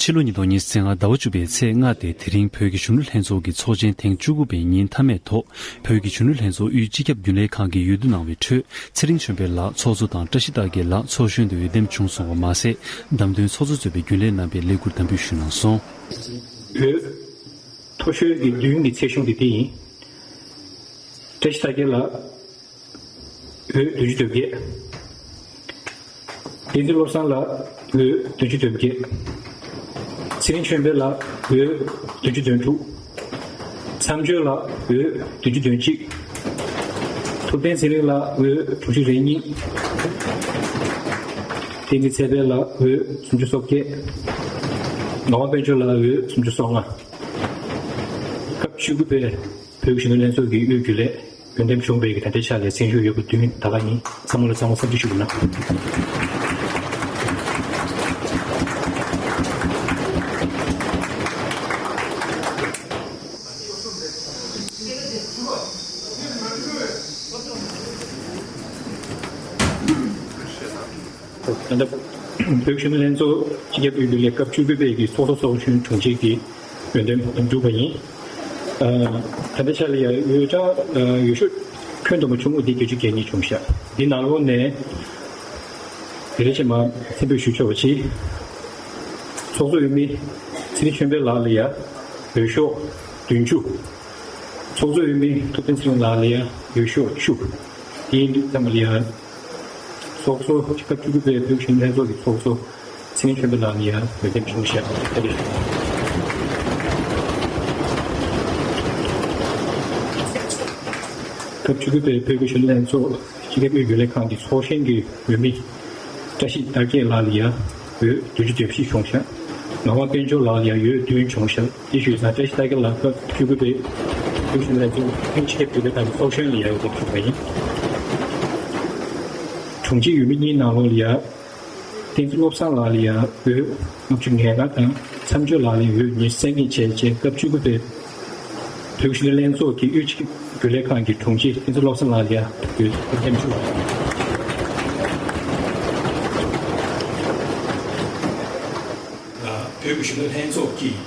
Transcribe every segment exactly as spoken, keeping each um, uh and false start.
ཕྱི་ལོ་ཉིས་སྟོང་ཉི་ཤུ་རྩ་ལྔ་ཟླ་བ་བཅུ་པའི་ཚེས་ལྔ་སྟེ། དེ་རིང་བོད་ཀྱི་གཞོན་ནུ་ལྷན་ཚོགས་ཀྱི་ཚོགས་ཆེན་ཐེངས་བཅུ་དགུ་པའི་ཉིན་མཐའ་མའི་ཐོག་བོད་ཀྱི་གཞོན་ནུ་ལྷན་ཚོགས་དབུས་སྤྱི་ཁྱབ་རྒྱུན་ལས་ཁང་གིས་འོས་བསྡུ་གནང་བའི་ཁྲོད། ཚེ་རིང་ཆོས་འཕེལ་ལགས་ཚོགས་གཙོ་དང་བཀྲ་ཤིས་རྟགས་བརྒྱད་ལགས་ཚོགས་གཞོན་དུ་འོས་འདེམས་བྱུང་སོང་བ་མ་ཟད། བདམས་ཐོན་ཚོགས་གཙོ་གཙོས་པའི་རྒྱུན་ལས་རྣམ་པས་ལས་འཁུར་དམ་འབུལ་ཞུས་གནང་སོང་། འོས་མཐོ་ཤོས་ཀྱི་བདུན་གྱི་ཚེག་གཞུང་དེ་འདི་ཡིན། བཀྲ་ཤིས་རྟགས་བརྒྱད་ལགས། འོས་བདུན་ཅུ་དོན་བརྒྱད། བསྟན་འཛིན་བློ་བཟང་ལགས། འོས་བདུན་ཅུ་དོན་བརྒྱད། ཚེ་རིང་ཆོས་འཕེལ་ལགས། འོས་བདུན་ཅུ་དོན་དྲུག། མཚམས་གཅོད་ལགས། འོས་བདུན་ཅུ་དོན་གཅིག། ཐུབ་བསྟན་ཚེ་རིང་ལགས། འོས་དྲུག་ཅུ་རེ་གཉིས། བསྟན་འཛིན་ཚེ་འཕེལ་ལགས། འོས་སུམ་ཅུ་སོ་བརྒྱད། ངག་དབང་དཔལ་འབྱོར་ལགས། འོས་སུམ་ཅུ་སོ་ལྔ། སྐབས་བཅུ་དགུ་པའི་བོད་ཀྱི་གཞོན་ནུ་ལྷན་ཚོགས་ཀྱི་དབུས་རྒྱུན་ལས་འོས་འདེམས་བྱུང་བའི་གི་ད་ལྟའི་ཆ་ལ་མཚན་ཞུ་ཡོད་པ་བདུན་ད་ག་ཡིན། ཚང་མ་ལ་ཚང་མ་འཚམས་འདྲི་ཞུ་གི་ན། ད་ལྟ་བོད་ཀྱི་གཞོན་ནུ་ལྷན་ཚོགས་སྤྱི་ཁྱབ་དབུས་རྒྱུན་ལས་སྐབས་བཅུ་དགུ་པའི་གི་ཚོགས་གཙོ་ཚོགས་གཞོན་དྲུང་ཆེ་གི་འོས་འདེམས་ལམ་གྲུབ་པ་ཡིན། ཨ། ད་ལྟའི་ཆ་ལ་ཡང་འོས་གྲངས་ཨ་འོས་ཤོག་ཁྱོན་བསྡོམས་པ་ཆུང་ངུ་འདི་བརྒྱད་ཅུ་གྱ་གཉིས་བྱུང་ཤག་འདི་ནང་ལོགས་ནས་དེ་རིང་ཕྱི་མ་མཚན་འབོད་ཞུ་ཆོག་པ་བྱེད། ཚོགས་གཙོ་འོས་མི་ཚེ་རིང་ཆོས་འཕེལ་ལགས་ལ་ཡང་འོས་ཤོག་བདུན་ཅུ། ཚོགས་གཙོ་འོས་མི་ཐུབ་བསྟན་ཚེ་རིང་ལགས་ལ་ཡང་འོས་ཤོག་བཅུ། དེ་ཡིན་དུས་ཙམ་པ་ལ་ཡང་ཚོགས་གཙོ་སྐབས་བཅུ་དགུ་པའི་བོད་གཞོན་ལྷན་ཚོགས་ཀྱི་ཚོགས་གཙོ་ཚེ་རིང་ཆོས་འཕེལ་ལགས་ལ་ཡང་འོས་འདེམས་བྱུང་ཞེས་བཀའ་འདྲི་ཞུ། སྐབས་བཅུ་དགུ་པའི་བོད་ཀྱི་གཞོན་ནུ་ལྷན་ཚོགས་སྤྱི་ཁྱབ་དབུས་རྒྱུན་ལས་ཁང་གི་ཚོགས་གཞོན་གྱི་འོས་མི་བཀྲ་ཤིས་རྟགས་བརྒྱད་ལགས་ལ་ཡང་འོས་བདུན་ཅུ་དོན་བཞི་བྱུང་ཤག་ངག་དབང་དཔལ་འབྱོར་ལགས་ལ་ཡང་འོས་བདུན་བྱུང་ཤག་དེ་ཞུས་ཙང་བཀྲ་ཤིས་རྟགས་བརྒྱད་ལགས་སྐབས་བཅུ་དགུ་པའི་བོད་གཞོན་ལྷན་ཚོགས་ཐེངས་ཆེ་བོད་སྡེ་ཁག་གི་ཚོགས་གཞོན་ལ་ཡང་འོས་འདེམས་ཞུས་པ་ཡིན། དྲུང་ཆེ་འོས་མི་གཉིས་ནང་ལོགས་ལ་ཡང་བསྟན་འཛིན་བློ་བཟང་ལགས་ལ་ཡང་འོས་ལྔ་བཅུ་ང་ལྔ་དང་མཚམས་གཅོད་ལགས་ལ་ཡང་འོས་ཉི་ཤུ་རྩ་གཉིས་བྱས་རྗེས་སྐབས་བཅུ་དགུ་པའི་བོད་ཀྱི་གཞོན་ནུ་ལྷན་ཚོགས་ཀྱི་དབུས་སྤྱི་ཁྱབ་རྒྱུན་ལས་ཁང་གི་དྲུང་ཆེ་བསྟན་འཛིན་བློ་བཟང་ལགས་ལ་ཡང་འོས་ལྔ་བཅུ། བོད་ཀྱི་གཞོན་ནུ་ལྷན་ཚོགས་ཀྱིས་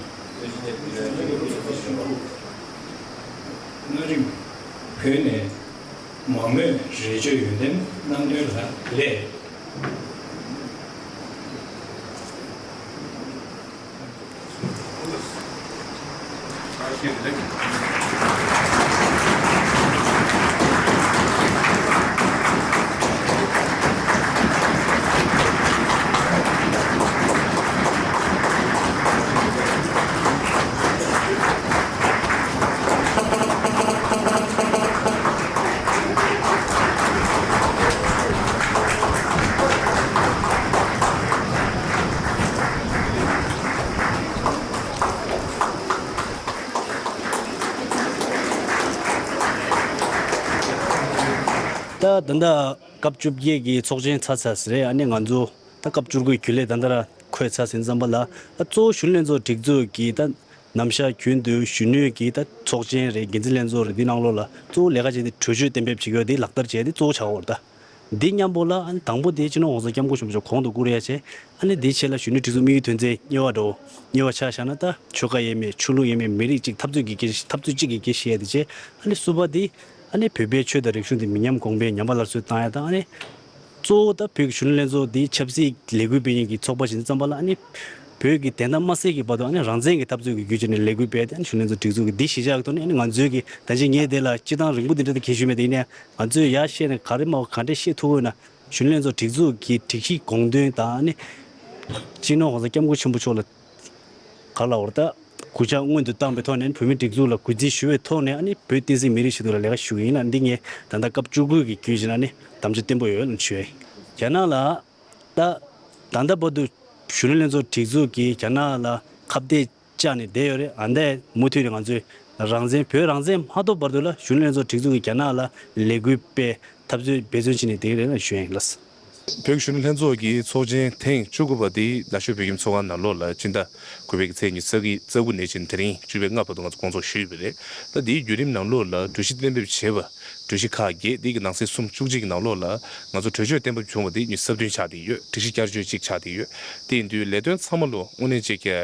སྔ་རིམ་བོད་ནས་མང་མོས་རེ་བཅོལ་འོས་འདེམས་གནང་དོན་ལ་ལས། ད་ད་ལྟ་སྐབས་བཅོ་བརྒྱད་ཀྱི་ཚོགས་ཆེན་ཚར་ཚར་ཟིན་རེད། ཨ་ནི་ང་ཚོ་ད་སྐབས་བཅུ་དགུའི་རྒྱུན་ལས་ད་ལྟ་ར་འཁོད་ཚར་ཟིན་ཙམ་པ་ལ། ད་གཙོ་བོ་གཞོན་ནུ་ལྷན་ཚོགས་སྒྲིག་འཛུགས་ཀྱི་ད་ནམ་ཞག་རྒྱུན་དུ་གཞོན་ནུ་གི་ད་ཚོགས་ཆེན་རེད། འགན་འཛིན་ལྷན་ཚོགས་རེད། འདི་ནང་ལོགས་ལ་གཙོ་བོ་ལས་ཀ་བྱས་ཏེ་གྲོས་ཆོད་གཏན་འབེབས་བྱེད་དགོས་དེ་ལག་བསྟར་བྱས་ཏེ་གཙོ་བོ་ཆགས་ཡོད་རེད། ད་འདི་མཉམ་པོ་ལ་ཨ་ནི་དང་པོ་དེ་སྤྱི་ནོར་༸གོང་ས་༸སྐྱབས་མགོན་ཆེན་པོ་མཆོག་གོང་དུ་བཀུར་ཡ་བྱས། ཨ་ནི་འདིའི་ཆེད་ལ་གཞོན་ནུ་སྒྲིག་འཛུགས་དམིགས་ཡུལ་དོན་ཚན་གཉིས་པ་འདྲ་བོ། གཉིས་པ་ཆ་བཞག་ན་ད་ཆོལ་ཁ་དབྱེ་མེད། ཆོས་ལུགས་དབྱེ་མེད། མི་རིགས་གཅིག་འཐབ་རྩོད་ཀྱི་རྒྱལ། འཐབ་རྩོད་གཅིག་གི་རྒྱལ་སྤྱི་ཡ་དེ་བྱས། ཨ་ནི་གསུམ་པ་དེ་ཨ་ནི་བོད་པའི་ཆོས་དང་རིག་གཞུང་དེ་མི་ཉམས་གོང་འཕེལ་ཉམས་པ་སླར་གསོ་བཏང་ཡ་དང་། ཨ་ནི་གཙོ་བོ་ད་བོད་ཀྱི་གཞོན་ནུ་ལྷན་ཚོགས་འདི་ཆབ་སྲིད་ལས་འགུལ་སྤེལ་མཁན་གྱི་ཚོགས་པ་ཞིག་ཡིན་ཙམ་པ་ལ། ཨ་ནི་བོད་ཀྱི་བདེན་མཐའ་མ་གསལ་གྱི་བར་དུ་ཨ་ནི་རང་བཙན་གྱི་འཐབ་རྩོད་ཀྱི་བརྒྱུད་བྱས་ནས་ལས་འགུལ་སྤེལ་ཏེ། ཨ་ནི་གཞོན་ནུ་ལྷན་ཚོགས་སྒྲིག་འཛུགས་ཀྱི་འདི་གཞི་བཞག་གི་ཐོག་ནས། ཨ་ནི་ང་ཚོའི་གི་ད་ཅི་ངས་དེ་ལ་སྤྱིར་བཏང་རིང་པོ་འདི་འདྲ་ད་གལ་ཞུས་མེད་དེ། ཡིན་ནའང་ང་ཚོས་ཡར་བཤད་ནས་ག་རེ་མ་ག་འདྲ་བཤད་ཐུབ་ཀྱི་ཡོད་ན། གཞོན་ནུ་ལྷན་ཚོགས་སྒྲིག་འཛུགས་ཀྱི་སྒྲིག་གཞིའི་དགོངས་དོན་དང་། ཨ་ནི་སྤྱི་ནོར་༸གོང་ས་༸སྐྱབས་མགོན་ཆེན་པོ་མཆོག་ལ་ག་ལ་བར་ད་གུས་ཕྱག་སྔོན་དུ་བཏང་བའི་ཐོག་ནས། བོད་མིའི་སྒྲིག་འཛུགས་ལ་གུས་བརྩི་ཞུ་བའི་ཐོག་ནས། ཨ་ནི་བོད་བསྟན་སྲིད་མི་རིགས་ཆེད་དུ་ལ་ལས་ཀ་ཞུ་གི་ཡིན་ལ། འདི་ངས་ད་ལྟ་སྐབས་བཅུ་དགུ་གི་བརྒྱུད་བྱས་ནས་ཨ་ནི་དམ་བཅའ་བརྟན་པོ་ཡོད་ལ་ཞུ་ཡ་ཡིན། རྒྱ་ནག་ལ་ད་ད་ལྟ་བར་དུ་གཞོན་ནུ་ལྷན་ཚོགས་སྒྲིག་འཛུགས་ཀྱིས་རྒྱ་ནག་ལ་ཁ་གཏད་བཅག་ནས་བསྡད་ཡོད་རེད། ཨ་འདས་མུ་མཐུད་ནས་ང་ཚོས་རང་བཙན། བོད་རང་བཙན་མ་ཐོབ་བར་དུ་ལ་གཞོན་ནུ་ལྷན་ཚོགས་སྒྲིག་འཛུགས་ཀྱིས་རྒྱ་ནག་ལ་ལས་འགུལ་སྤེལ། འཐབ་རྩོད་འབད་བརྩོན་བྱས་ནས་བསྡད་ཀྱི་རེད་ལ་ཞུ་ཡ་ཡིན་ལགས། བོད་ཀྱི་གཞོན་ནུ་ལྷན་ཚོགས་ཀྱི་ཚོགས་ཆེན་ཐེངས་བཅུ་དགུ་པ་དེ་ནག་ཆུ་བོད་ཁྱིམ་ཚོགས་ཁང་ནང་ལོགས་ལ་སྤྱི་ཟླ་དགུ་པའི་ཚེས་ཉི་ཤུ་རྩ་དགུ་ནས་བྱས་ནས་དེ་རིང་བཅུ་པའི་ལྔ་བར་དུ་ང་ཚོ་སྐོང་ཚོགས་ཞུས་ཡོད་པ་རེད། ད་དེའི་བརྒྱུད་རིམ་ནང་ལོགས་ལ་གྲོས་གཞི་གཏན་འབེབས་བྱས་པ། གྲོས་གཞི་ཁག་བརྒྱད་འདི་གི་ནང་གསེས་སུམ་བཅུ་གཅིག་གི་ནང་ལོགས་ལ་ང་ཚོ་གྲོས་ཆོད་གཏན་འབེབས་བྱུང་བ་འདི་ཉི་ཤུ་རྩ་བདུན་ཆགས་བསྡད་ཡོད། སྒྲིག་གཞི་བསྐྱར་བཅོས་གཅིག་ཆགས་བསྡད་ཡོད། དེ་ཡིན་དུས་ལས་དོན་ཚང་མ་ལོ་དངོས་གནས་ཅིག་གི་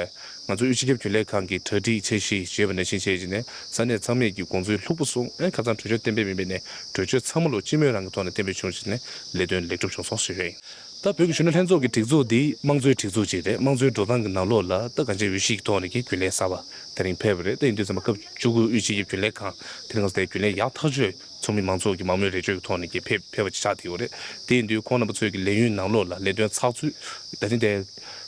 ང་ཚོ་དབུས་སྤྱི་ཁྱབ་རྒྱུན་ལས་ཁང་གི་གྲ་སྒྲིག་འཆར་གཞི་བྱས་པ་ནང་བཞིན་བྱས་བྱས་ནས་ས་གནས་ཚང་མས་ཀྱི་དགོངས་ཚུལ་ལྷུག་པོ་གསུངས། ཨེ་ཁ་སང་གྲོས་ཆོད་གཏན་འབེབས་ཡིན་པས་ནས་གྲོས་ཆོད་ཚང་མ་ལོ་སྤྱི་མོས་རང་གི་ཐོག་ནས་གཏན་འབེབས་བྱུང་བྱས་ནས་ལས་དོན་ལེགས་གྲུབ་བྱུང་སོང་ཞུ་ཡ་ཡིན། ད་བོད་ཀྱི་གཞོན་ནུ་ལྷན་ཚོགས་ཀྱི་སྒྲིག་འཛུགས་འདི་དམངས་གཙོའི་སྒྲིག་འཛུགས་ཅིག་རེད། དམངས་གཙོའི་འགྲོ་སྟངས་ཀྱི་ནང་ལོགས་ལ་ད་གང་ཅི་འོས་གཞི་གི་ཐོག་ནས་ཀྱི་རྒྱུན་ལས་གསར་པ་དེ་རིང་ཕེབས་པ་རེད། ད་ཡིན་དུས་ཚང་མ་སྐབས་བཅུ་དགུ་དབུས་སྤྱི་ཁྱབ་རྒྱུན་ལས་ཁང་དེ་རིང་ང་ཚོ་དེ་རྒྱུན་ལས་ཡག་ཐག་ཆོད་ཚོགས་མི་མང་ཚོགས་ཀྱི་མང་མོས་རེ་བཅོལ་གྱི་ཐོག་ནས་ཀྱི་ཕེབས་ཕེབས་པ་ཆགས་བསྡད་ཡོད་རེད། དེ་ཡིན་དུས་ཁོང་རྣམ་པ་ཚོའི་གི་ལས་ཡུན་ནང་ལོགས་ལ་ལས་དོན་ཚགས་ཚུད་ད་རིང་དེ་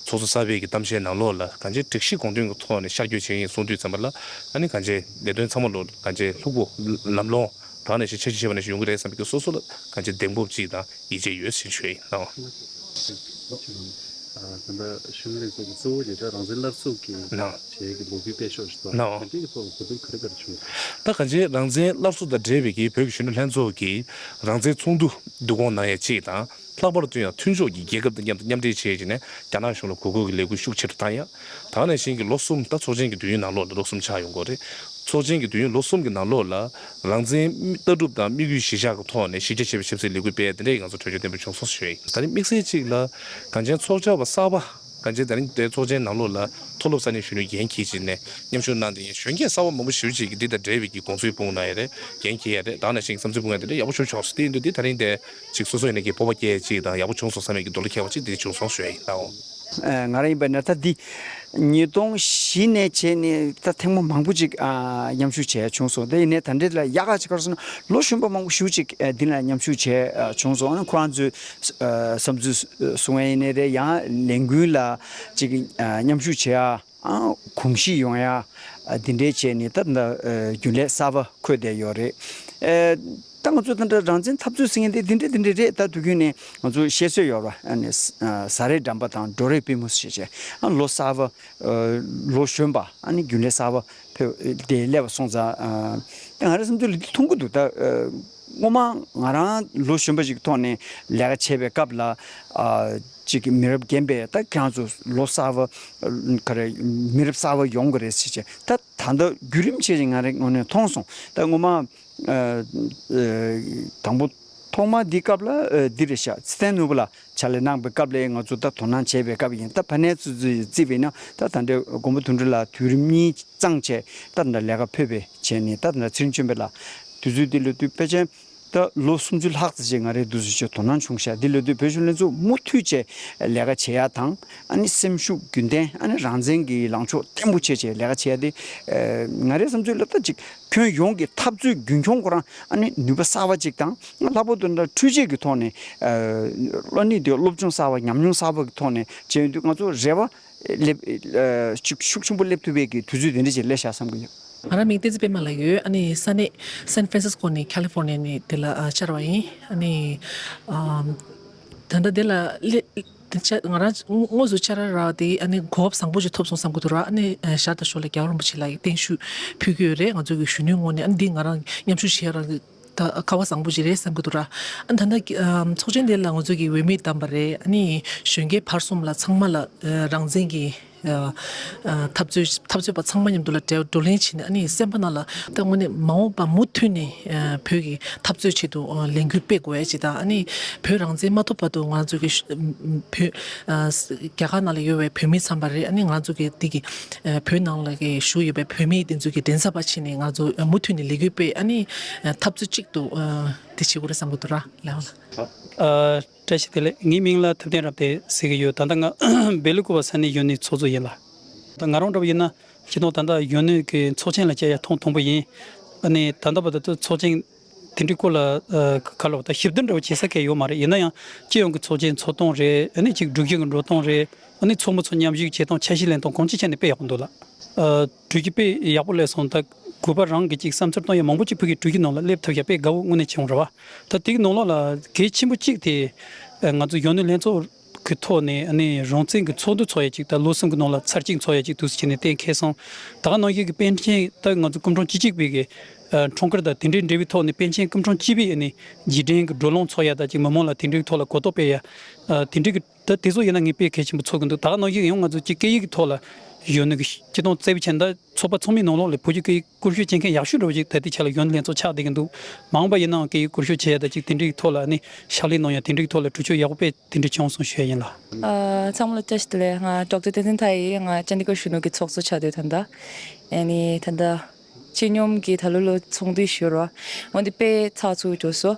ཚོགས་གཙོ་གསར་པའི་གི་གཏམ་བཤད་ནང་ལོགས་ལ་གང་ཅི་སྒྲིག་གཞི་དགོངས་དོན་གྱི་ཐོག་ནས་ཤར་བསྐྱོད་བྱེད་ཀྱི་ཡིན་གསུངས་དུས་ཙམ་པ་ལ་ཨ་ནི་གང་ཅི་ལས་དོན་ཚང་མ་ལོ་གང་ཅི་ལྷུག་པོ་ལམ་ལྷོང་རང་ནས་ཤིག་འཆར་གཞི་བྱས་པ་ནས་ཤིག་ཡོང་གི་རེད་བསམ་པའི་སོ་སོ་ལ་གང་ཅི་གདེང་སྤོབས་ཅིག་དང་ཡིད་ཆེས་ཡོད་ཟེར་ཞུ་ཡ་ཡིན་ནའང་། ད་ལྟ་གཞོན་ནུ་ལྷན་ཚོགས་ཀྱི་གཙོ་བོ་དེ་ད་རང་བཙན་སླར་གསོ་གི་ནའང་བྱེད་ཀྱི་ལོ་རྒྱུས་སྤེལ་ཕྱོགས་ཤིག་དང་ནའང་དེ་འདྲའི་ཐོག་གོ་བསྡུར་ག་རེ་ག་རེ་བྱུང་། ད་གང་ཅི་རང་བཙན་སླར་གསོ་དང་འབྲེལ་བའི་གི་བོད་ཀྱི་གཞོན་ནུ་ལྷན་ཚོགས་ཀྱི་རང་བཙན་ཚོགས་འདུ་བསྡུ་སྐོང་གནང་ཡ་གཅིག་དང་། ལྷག་པར་དུ་ཡང་མཐུན་ཕྱོགས་ཀྱི་རྒྱལ་ཁབ་དང་མཉམ་དུ་མཉམ་འབྲེལ་བྱས་བྱས་ནས་རྒྱ་ནག་གཞུང་ལ་གུས་བཀུར་གྱི་ལས་འགུལ་ཤུགས་ཆེ་རུ་བཏང་ཡ། ད་ག་ནང་བཞིན་གྱི་ལོ་གསུམ་ད་ཚོགས་ཆེན་གྱི་དུས་ཡུན་ནང་ལོགས་ལ་ལོ་གསུམ་ཆགས་ཡོང་གི་རེད། ཚོགས་ཆེན་གྱི་དུས་ཡུན་ལོ་གསུམ་གྱི་ནང་ལོགས་ལ་རང་བཙན་ལྟ་གྲུབ་དང་དམིགས་ཡུལ་གཞིར་བཞག་གི་ཐོག་ནས་གཞི་རྒྱ་ཆེ་བའི་ཆབ་སྲིད་ལས་འགུལ་སྤེལ་དེ་འདྲའི་ང་ཚོ་གྲོས་ཆོད་གཏན་འབེབས་བྱུང་སོང་ཞུ་ཡ་ཡིན། ད་ནི་དམིགས་བསལ་གཅིག་ལ་གངས་ཅན་ཚོགས་བཅར་བ་གསར་པ་གངས་ཅན་ད་རིང་དེ་ཚོགས་ཆེན་ནང་ལོགས་ལ་མཐོ་སློབ་ས་གནས་གཞོན་ནུའི་འགན་འཁྱེར་བྱས་ནས་མཉམ་ཞུགས་གནང་སྟེ་གཞོན་སྐྱེས་གསར་པ་མང་པོ་ཞེ་པོ་ཅིག་གིས་འདི་དང་འབྲེལ་བའི་གི་དགོངས་ཚུལ་སྤུངས་གནང་ཡ་རེད། འགན་འཁྱེར་ཡ་རེད། ད་ག་ནང་བཞིན་བསམ་ཚུལ་སྤུངས་ཡ་དེ་འདྲ་ཡག་པོ་ཞེ་པོ་བྱུང་སོང་། དེ་ཡིན་དུས་འདི་ད་རིང་དེ་ཅིག་སོ་སོ་ཡིན་ནའི་གི་སྤོབས་པ་སྐྱེ་ཅིག་དང་ཡག་པོ་བྱུང་སོང་བསམ་ཡས་ཀྱི་འདོད་བློ་ཁེལ་བ་ཅིག་འདི་བྱུང་སོང་ཞུ་ཡ་ཡིན་ནའང་། ཨ། ང་རང་ཡིན་པ་ན་ད་འདི་ཉིས་སྟོང་བཞི་ནས་བྱས་ནས་ད་ཐེངས་མ་མང་པོ་ཅིག་ཨ། མཉམ་ཞུགས་བྱས་བྱུང་སོང་། དེ་ཡིན་ནའི་ད་འདྲའི་ལ་ཡག་ག་ཅིག་ག་རེ་ཟེར་ན་ལོ་གཞོན་པ་མང་པོ་ཞེ་པོ་ཅིག་ཨ། འདི་ལ་མཉམ་ཞུགས་བྱས་ཨ། བྱུང་སོང་། ཨ་ནི་ཁོ་རང་ཚོའི་ཨ། བསམ་ཚུལ་གསུང་ཡ་ཡིན་ནའི་རེད། ཡང་ལས་འགུལ་ལ་ཅིག་ཨ། མཉམ་ཞུགས་བྱེད་ཡ། ཨང་གོམས་གཤིས་ཡོང་ཡ། ཨ། འདི་འདྲའི་བྱས་ནས་ད་ད་ཨ། རྒྱུན་ལས་གསར་པ་འཁོད་བསྡད་ཡོད་རེད། ཨ། ད་ང་ཚོ་ད་ལྟ་རང་བཙན་འཐབ་རྩོད་ཟེར་མཁན་དེ་འདི་འདྲ་འདི་འདྲ་རེད། ད་དུས་རྒྱུན་ནས་ང་ཚོ་བཤད་སྲོལ་ཡོད་རེད་པ། ཨ་ནི་ཨ། ཟ་རེས་འགྲམ་པ་དང་འགྲོ་རེས་པུས་མོ་ཞེས་བྱས། ཨ། ལོ་གསར་པ། ཨ། ལོ་གཞོན་པ། ཨ་ནི་རྒྱུན་ལས་གསར་པ་ཕེབས་དེ་སླེབས་པ་སོང་ཙང་། ཨ། ད་ང་རང་བསམ་ཚུལ་ལ་འདི་མཐོང་གི་འདུག་ད་ཨ། སྔོན་མ་ང་རང་ལོ་གཞོན་པ་ཞིག་གི་ཐོག་ནས་ལས་ཀ་བྱེད་པའི་སྐབས་ལ། ཨ། ཅིག་གི་མི་རབས་རྒན་པས་ད་ཁྱེད་རང་ཚོ་ལོ་གསར་པ་ག་རེ་མི་རབས་གསར་པ་ཡོང་གི་རེད་ཟེར་བྱས། ད་ད་ལྟ་བརྒྱུད་རིམ་བྱས་ཅིག་ང་རའི་ངོས་ནས་མཐོང་སོང་། ད་སྔོན་མ་ཨ། ཨ། དང་པོ་ཐོག་མ་འདི་སྐབས་ལ་ཨ། འདི་རེད་ཤག་ཚེ་བརྟན་ནོར་བུ་ལགས་ཕྱག་ལས་གནང་པའི་སྐབས་ལ་ང་ཚོ་ད་དོ་སྣང་བྱས་པའི་སྐབས་ཡིན། ད་ཕ་ནས་ཚུར་ཚུར་བརྩིས་པས་ན་ད་ད་ལྟའི་མགོན་པོ་དོན་གྲུབ་ལགས་དུས་རིམ་གཉིས་གཙང་བྱས་ད་ད་ལས་ཀ་ཕེབས་པའི་བྱས་ནས་ད་ད་ཚེ་རིང་ཆོས་འཕེལ་ལགས་དུས་ཚོད་འདི་ལ་དུས་ཕལ་ཆེར་ད་ལོ་སུམ་ཅུ་ལྷག་ཙམ་ཅིག་ང་རའི་འདུག་སེ་ཅིག་དོ་སྣང་བྱུང་ཤག་འདི་ལ་དུས་བོད་གཞོན་ལྷན་ཚོགས་མུ་མཐུད་བྱས་ལས་ཀ་བྱེད་ཡ་དང་། ཨ་ནི་སེམས་ཤུགས་རྒྱུན་ལྡན། ཨ་ནི་རང་བཙན་གྱི་ལངས་ཕྱོགས་བརྟན་པོ་བྱས་བྱས་ལས་ཀ་བྱེད་ཡ་དེ། ཨ། ང་རའི་བསམ་ཚུལ་ལ་ད་ཅིག་ཁྱོན་ཡོངས་ཀྱི་འཐབ་རྩོད་རྒྱུན་འཁྱོངས་ཁོ་རང་ཨ་ནི་ནུས་པ་གསར་པ་ཅིག་དང་། ལྷག་པར་དུ་ད་འཕྲུལ་ཆས་ཀྱི་ཐོག་ནས། ཨ། ཨ་ནི་དེ་སློབ་སྦྱོང་གསར་པ་ཉམས་མྱོང་གསར་པ་གི་ཐོག་ནས་བྱས་ཡོང་དུས་ང་ཚོ་རེ་བ་སླེབས། ཨ། ཤུགས་ཤུགས་ཆེན་པོ་སླེབས་ཐུབ་པའི་གི་དུས་ཚོད་དེ་འདྲ་ཅིག་སླེབས་ཤག་བསམ་གྱི་ཡོད། ང་རང་མིང་བསྟན་འཛིན་པད་མ་ལགས་ཡོད། ཨ་ནི་ས་གནས་སན་ཧྥ་རན་སིས་ཀོ་ནས་ཁ་ལི་ཧྥོར་ནི་ཡ་ནས་དེ་ལ་ཨ། བཅར་བ་ཡིན། ཨ་ནི་ཨམ། ད་ལྟ་དེ་ལ་སླེ་དེ་ཆ་ང་རང་དངོས་སུ་བཅར་རག་དེ་ཨ་ནི་གོ་སྐབས་བཟང་པོ་ཞིག་ཐོབ་སོང་བསམ་གྱི་འདུག་ར། ཨ་ནི་ཨ། ཞར་དང་ཞོར་ལ་རྒྱལ་བ་རིན་པོ་ཆེ་ལགས་ཀྱིས་བརྟན་བཞུགས་ཕུལ་གྱི་ཡོད་རེད། ང་ཚོ་གི་གཞོན་ནུའི་ངོས་ནས། ཨ་ནི་འདི་ང་རང་མཉམ་ཞུགས་བྱེད་རག་གི་ད་སྐལ་བ་བཟང་པོ་ཞིག་རེད་བསམ་གྱི་འདུག་ར། ཨ་ནི་ད་ལྟ་ཨམ། ཚོགས་ཆེན་དེ་ལ་ང་ཚོ་གི་འོས་མི་བདམས་པ་རེད། ཨ་ནི་གཞོན་སྐྱེས་བར་གསུམ་ལ་ཚང་མ་ལ་ཨ། རང་བཙན་གྱི་ཨ། ཨ། འཐབ་རྩོད་འཐབ་རྩོད་པ་ཚང་མ་མཉམ་དུ་ལ་བགྲོ་གླེང་བྱས་ནས། ཨ་ནི་སེམས་པ་ནང་ལ་ད་དངོས་གནས་མ་འོངས་པ་མུ་མཐུད་ནས་ཨ། བོད་ཀྱི་འཐབ་རྩོད་ཆེད་དུ་ཨ། ལས་འགུལ་སྤེལ་དགོས་ཡ་ཅིག་དང་། ཨ་ནི་བོད་རང་བཙན་མ་ཐོབ་བར་དུ་ང་ཚོ་གི་བོད་ཨ། རྒྱ་གར་ནང་ལ་ཡོད་པའི་བོད་མི་ཚང་མ་རེད། ཨ་ནི་ང་ཚོ་གི་འདི་གི་ཨ། བོད་ནང་ལ་གི་བཞུགས་ཡོད་པའི་བོད་མི་དེ་ཚོ་གི་མགྲིན་ཚབ་པ་བྱས་ནས་ང་ཚོ་མུ་མཐུད་ནས་ལས་འགུལ་སྤེལ། ཨ་ནི་འཐབ་རྩོད་གཅིག་ཏུ་ཨ། དེ་བྱེད་དགོས་རེད་བསམ་གྱི་འདུག་ར། ལགས་ལགས། ཨ། བཀྲ་ཤིས་བདེ་ལེགས། ངའི་མིང་ལ་ཐུབ་བསྟན་རབ་བདེ་ཟེར་གྱི་ཡོད། ད་ལྟ་ང་སྦེལ་ཀོབ་ས་གནས་གཞོན་ནུའི་ཚོགས་གཙོ་ཡིན་ལ། ད་ང་རང་འདྲ་བོ་ཡིན་ན་སྤྱིར་བཏང་ད་ལྟ་གཞོན་ནུ་གི་ཚོགས་ཆེན་ལ་བཅར་ཡ་ཐེངས་དང་པོ་ཡིན། ཨ་ནི་ད་ལྟ་བར་དུ་ཚོགས་ཆེན་དེ་འདྲའི་སྐོར་ལ་ཨ། ག་ལབ་ད་ཞིབ་བསྡུར་འདྲ་བོ་བྱེད་ས་གང་ཡོད་མ་རེད། ཡིན་ན་ཡང་སྤྱི་ཡོངས་ཀྱི་ཚོགས་ཆེན་ཚོགས་སྟངས་རེད། ཨ་ནི་ཅིག་སྒྲིག་གཞི་གི་འགྲོ་སྟངས་རེད། ཨ་ནི་ཚོགས་མི་ཚོ་མཉམ་ཞུགས་བྱེད་སྟངས། འཆར་གཞི་ལེན་སྟངས་གང་ཅིའི་ཆ་ནས་དཔེ་ཡག་པོ་འདུག་ལགས། ཨ། གྲོས་གཞི་དཔེ་ཡག་པོ་སླེབས་སོང་། ད་གུས་པ་རང་གིས་ཅིག་བསམ་ཚུལ་གཏོང་ཡ་མང་པོ་ཅིག་ཕ་གིའི་གྲོས་གཞི་ནང་ལ་སླེབས་ཐུབ་ཡ་དཔེ་དགའ་བོ་དངོས་གནས་བྱུང་རེད་པ། ད་དེའི་ནང་ལོགས་ལ་གལ་ཆེན་པོ་གཅིག་དེ་ང་ཚོ་གཞོན་ནུ་ལྷན་ཚོགས་ཀྱི་ཐོག་ནས་ཨ་ནི་རང་བཙན་གྱི་ཚོགས་འདུ་ཚོགས་ཡ་ཅིག་ད་ལོ་གསུམ་གྱི་ནང་ལ་ཚར་གཅིག་ཚོགས་ཡ་ཅིག་འདུག་ཟེར་བྱས་ནས་གཏན་འཁེལ་སོང་། ད་ག་ནང་བཞིན་གྱི་པཎ་ཆེན་ད་ང་ཚོ་སྐུ་ཕྲེང་བཅུ་གཅིག་པའི་གི་ཨ། འཁྲུངས་སྐར་དང་དེ་འདྲའི་འབྲེལ་བའི་ཐོག་ནས་པཎ་ཆེན་སྐུ་ཕྲེང་བཅུ་པའི་ཨ་ནི་རྗེས་དྲན་གྱི་བགྲོ་གླེང་ཚོགས་ཡ་དང་ཅིག་མི་མང་ལ་དེ་འདྲའི་ཐོག་ལ་གོ་རྟོགས་སྤེལ་ཡ། ཨ། དེ་འདྲའི་གི་ད་དེ་ཚོ་ཡིན་ན་ངས་དཔེ་གལ་ཆེན་པོ་ཚོར་གྱི་འདུག་ད་ག་ནང་བཞིན་ཡང་ང་ཚོ་ཅིག་སྐད་ཡིག་གི་ཐོག་ལ་ གཞོན་ནུ་གི་སྤྱི་དོན་རྩེ་བའི་ཆེད་དུ་ཚོགས་པ་ཚང་མའི་ནང་ལོགས་ལ་བོད་ཀྱི་སྐད་ཡིག་བཀོལ་སྤྱོད་བྱེད་མཁན་ཡག་ཤོས་འདྲ་བོ་ཅིག་ད་ལྟའི་ཆ་ལ་གཞོན་ནུ་ལྷན་ཚོགས་ཆགས་བསྡད་ཀྱི་འདུག་མ་འོངས་པ་ཡིན་ནའང་སྐད་ཡིག་བཀོལ་སྤྱོད་བྱེད་ཡ་ད་ཅིག་དེ་འདྲའི་ཐོག་ལ་ནི་ཕྱག་ལས་གནང་ཡ་དེ་འདྲའི་ཐོག་ལ་གྲོས་ཆོད་ཡག་པོ་དཔེ་དེ་འདྲ་བྱུང་སོང་ཞུ་ཡ་ཡིན་ལ། ཨ། ཚང་མ་ལ་བཀྲ་ཤིས་བདེ་ལེགས། ང་ཌོག་ཊར་བསྟན་འཛིན་མཐའ་ཡིས། ང་ཅན་ཌི་གྷར་གཞོན་ནུ་གི་ཚོགས་གཙོ་ཆགས་སྡོད་ད་ལྟ། ཨ་ནི་ད་ལྟ་སྤྱི་སྙོམས་ཀྱི་ད་ལོ་ལོ་ཚོགས་འདུ་ཞུ་རོགས། འོན་ཏེ་དཔེ་ཚགས་ཚུད་འགྲོ་སོང་།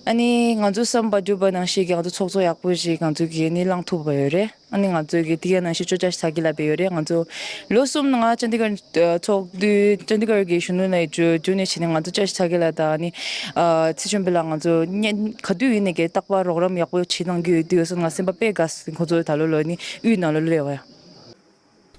ཨ་ནི་ང་ཚོ་བསམ་པ་འགྲུབ་པ་ནང་བཞིན་གྱི་ང་ཚོ་ཚོགས་གཙོ་ཡག་པོ་ཞིག་ང་ཚོ་གིས་ནི་བླངས་ཐུབ་པ་ཡོད་རེད། ཨ་ནི་ང་ཚོ་གིས་དེ་ག་ནང་བཞིན་ཅོ་ཅག་ཞིག་ཆགས་ཀྱི་ལབ་པ་ཡོད་རེད། ང་ཚོ་ལོ་གསུམ་ནང་ཅན་ཌི་གྷར་ཚོགས་འདུ་ཅན་ཌི་གྷར་གྱི་གཞོན་ནུ་ལ་འཇུ་འཇུ་ནས་བྱས་ནས་ང་ཚོ་ཅོ་ཅག་ཆགས་ཀྱི་ལ་དང་ནི་ཚེ་བྱོན་པ་ལ་ང་ཚོ་ག་དུས་ཡིན་ནས་ཀྱི་རྟག་པར་རོགས་རམ་ཡག་པོ་བྱེད་གནང་གི་ཡོད་དུས་སོ་ང་སེམས་པ་དཔེ་དགའ་སོང་། ཁོང་ཚོ་ད་ལོ་ལོ་ནི་དབུས་ནང་ལོ་ལོ་ཡོད་བ་ཡ།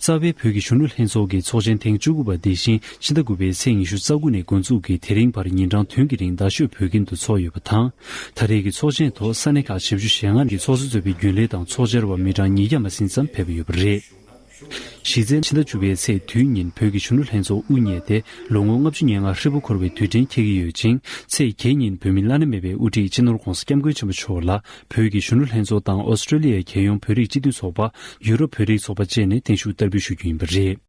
རྩ་བའི་བོད་ཀྱི་གཞོན་ནུ་ལྷན་ཚོགས་ཀྱི་ཚོགས་ཆེན་ཐེངས་བཅུ་དགུ་པ་འདི་བཞིན་ཕྱི་ཟླ་དགུ་པའི་ཚེས་ཉི་ཤུ་རྩ་དགུ་ནས་འགོ་འཛུགས་ཀྱིས་དེ་རིང་བར་ཉིན་གྲངས་བདུན་གྱི་རིང་རྡ་ཤོད་བོད་ཁྱིམ་དུ་འཚོགས་ཡོད་པ་དང་། ད་རེས་ཀྱི་ཚོགས་ཆེན་ཐོག་ས་གནས་ཁག་བཞི་བཅུ་ཞེ་ལྔ་ནས་ཚོགས་གཙོ་གཙོས་པའི་རྒྱུན་ལས་དང་ཚོགས་བཅར་བ་མི་གྲངས་ཉིས་བརྒྱ་མ་ཟིན་ཙམ་ཕེབས་ཡོད་པ་རེད། གཞི་རྩའི་ཕྱི་ཟླ་བཅུ་པའི་ཚེས་བདུན་ཉིན་བོད་ཀྱི་གཞོན་ནུ་ལྷན་ཚོགས་དབུ་བརྙེས་ཏེ་ལོ་ངོ་ལྔ་བཅུ་ང་ལྔ་ཧྲིལ་པོ་འཁོར་བའི་དུས་དྲན་འཁེལ་གྱི་ཡོད་ཅིང་། ཚེས་བརྒྱད་ཉིན་བོད་མི་བླ་ན་མེད་པའི་དབུ་ཁྲིད་སྤྱི་ནོར་༧གོང་ས་༧སྐྱབས་མགོན་ཆེན་པོ་མཆོག་ལ་བོད་ཀྱི་གཞོན་ནུ་ལྷན་ཚོགས་དང་ཨོ་སི་ཀྲོ་ལི་ཡའི་རྒྱལ་ཡོངས་བོད་རིགས་སྤྱི་མཐུན་ཚོགས་པ། ཡུ་རོབ་བོད་རིགས་ཚོགས་པ་བཅས་ནས་བརྟན་བཞུགས་བསྟར་འབུལ་ཞུ་རྒྱུ་ཡིན་པ་རེད།